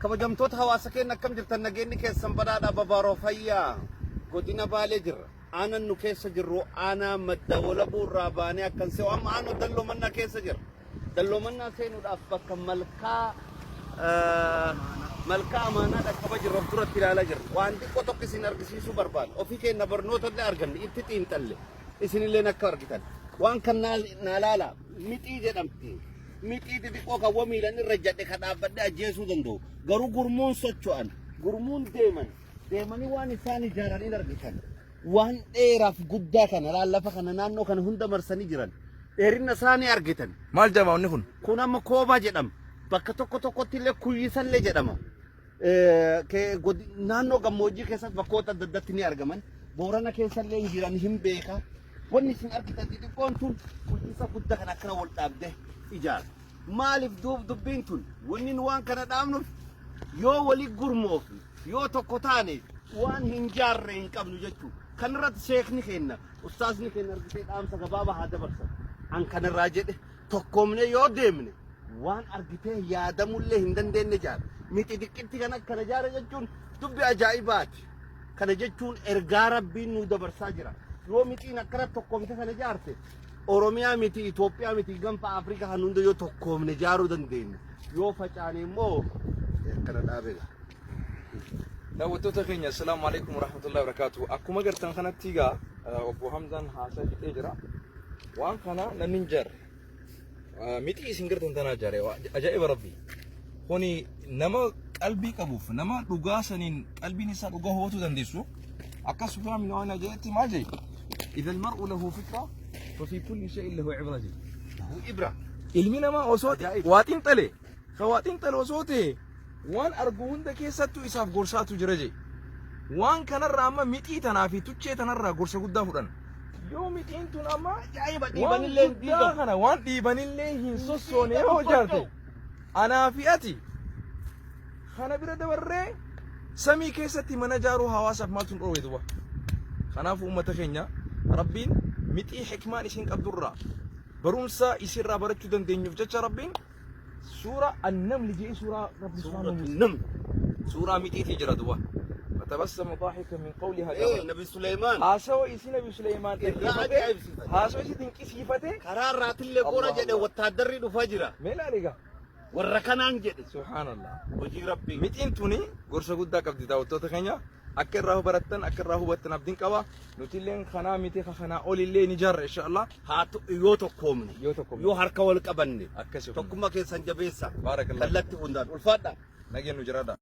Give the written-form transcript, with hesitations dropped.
Kabajamtoota hawaasa keenya, akkam jirtan? Nageenyi keessan badhaadha, babaaroo fayyaa. Godina Baalee jirra. Aanan nu keessa jirru aanaa Madda Walabuu irraa baanee akkan se'u amma aanoo Dalloo Mannaa keessa jira. Dalloo Mannaa seenuudhaaf bakka malkaa Amaanaa dhaqqaba jirra, of duratti ilaalaa jirra. Waan xiqqoo tokko isin argisiisuu barbaada. Ofii keenya barnoota illee arganne, itti xiinxalle, isinillee akka argitan. Waan kan naa laala, mixii jedhamti. Mixii xixiqqoo kan woo miilan irra jadhe kan dhaabbadhe ajjeesuu danda'u. Garuu gurmuun socho'an, gurmuun deeman, deemanii waan isaan ijaaran hin argitan. Waan dheeraaf guddaa kana laal, lafa kana naannoo kana hunda marsanii jiran. Dheerina isaanii argitan. Maal jedhama wanni kun? Kun amma koobaa jedhama. Bakka tokko tokkotti illee kuyyisallee jedhama. Naannoo gammoojjii keessatti bakkoota adda addaatti ni argaman. Boorana keessallee hin jiran, hin beeka. Wanni isin argitan xixiqqoon tun kuyyisa guddaa kan akkana wal dhaabde ijaara. Maaliif duub dubbiin tun wanni nu waan kana dhaabnuuf, yoo walii gurmoofne, yoo tokko taane, waan hin jaarre hin qabnu jechuudha. Kanarratti sheekni keenya, ustaazni keenya argitee dhaamsa gabaabaa haa dabarsan. An kanarraa jedhe, tokkoomne yoo deemne waan argitee yaadamullee hin dandeenye jaara. Mixi xiqqitti kan akkana jaara jechuun dubbi ajaa'ibaati. Kana jechuun ergaa Rabbiin nu dabarsaa jira. Yoo mixiin akkana tokkoomte kana jaarte, Oromiyaa miti, Itoophiyaa miti, gaanfa Afrikaa kan hunda yoo tokkoomne jaaruu dandeenya. Yoo facaane immoo akkana dhaabeera. Daawwattoota keenya, assalaamu alaikum warahmatullahi wabarakatuh. Akkuma gartan kanatti egaa obbo Hamzaan haasaa fixee jira. Waan kana namni hin jaarre. Mixii isin gartan tanaa jaare, ajaa'iba Rabbi. Kuni nama qalbii qabuuf, nama dhugaa saniin qalbiin isaa dhugaa hubachuu dandeessu. Akka Sufyaan bin Uyayna jedhetti maal jedhe? إذا المرء له فكرة ففي كل شيء له عبرة jedhe. Ibra. Ilmi namaa osoo Ajaa'iba. waa xiinxale, ka waa xiinxale osoo ta'e, waan argu hunda keessattuu isaaf gorsaatu jira jedhe. Waan kanarraa amma mixii tanaa fi tuchee tanarraa gorsa guddaa fudhan. Yoo mixiin tun amma Ajaa'iba, waan dhiibanillee hin guddaa diigamu. kana waan dhiibanillee hin sossoone yoo ijaarte, anaa fi ati kana bira dabarree samii keessatti mana ijaaruu hawaasaaf maaltu nu dhoowwe duba? Kanaafuu uummata keenya, Rabbiin mixii hikmaan isin qabdurraa barumsa isinirraa barachuu dandeenyuuf jecha Rabbiin suura Annamli jedhee suuraa Rabbi subhaanahu Suuratu Naml. Suuraa mixiitii jira duba. فتبسم ضاحكا من قولها. Nabi Suleymaan. Haasawa isii Nabi Suleymaan Irraa dhaggeeffate, ajaa'ibsiifate. Haasawa isii dinqisiifate. Karaa irraatillee gora Allah jedhe, Allah. Wattaaddarri dhufaa jira. Mee ilaali egaa. Warra kanaan jedhe. Subhaanallah. Hojii Rabbii. Mixiin tuni gorsa guddaa qabdi. Daawwattoota keenya, akka irraa barattan, akka irraa hubattan abdiin qaba. Nuti illee kanaa miti, ka kanaa olillee ni jaarra inshallah. Haa yoo tokkoomne. Yoo tokkoomne. Yoo harka wal qabanne. Akkasi. Tokkummaa keessan jabeessa. Baarakallah. Kallatti hundaan ulfaadha. Nageen nu jiraadha.